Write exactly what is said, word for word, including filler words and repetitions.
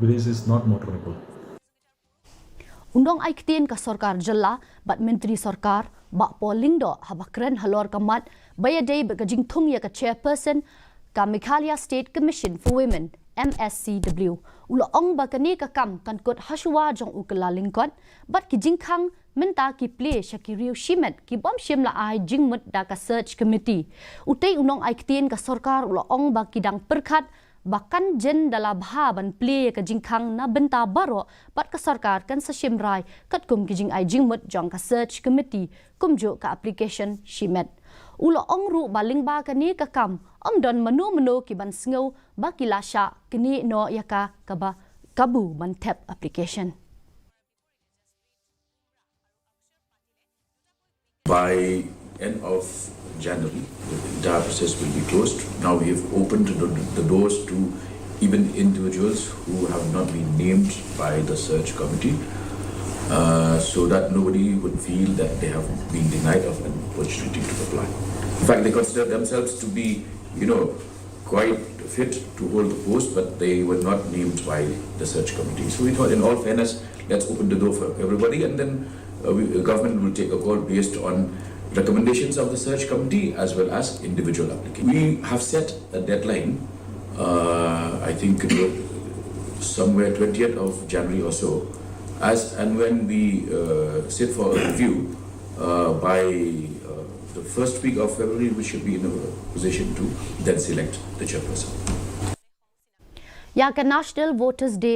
Village is not motorable. U nongai ktien ka sorkar jylla bad Myntri Sorkar Bah Paul Lyngdoh haba kren halor ka mat ba ïadei bad ka jingthung ïa ka chairperson ka Meghalaya State Commission for Women, M S C W. U la ong ba kane ka kam kan kut hashwa jong u kyllalyngkot bad ki jingkhang mynta ki plie sha ki riew shimet ki bym shym la ai jingmut da ka search committee. Utei u nongai ktien ka sorkar u la ong ba ki dang pyrkhat ba kan jin da la bha ban plie ïa ka jingkhang na bynta baroh bad ka sorkar kan sa shim rai katkum ki jingai jingmut jong ka search committee kumjuh ka application shimet. U la ong ruh ba lyngba kane ka kam ym don mano mano ki ban sngew ba ki la shah knieh noh ïa ka kaba kabu ban thep application. By end of January, the entire process will be closed. Now we have opened the, the doors to even individuals who have not been named by the search committee, uh, so that nobody would feel that they have been denied of an opportunity to apply. In fact, they consider themselves to be, you know, quite fit to hold the post, but they were not named by the search committee. So we thought, in all fairness, let's open the door for everybody, and then uh, we, the government will take a call based on recommendations of the search committee as well as individual applicants. We have set a deadline, uh, I think it was somewhere twentieth of January or so, as and when we uh, sit for a review uh, by uh, the first week of February, we should be in a position to then select the chairperson. Ïa ka National Voters Day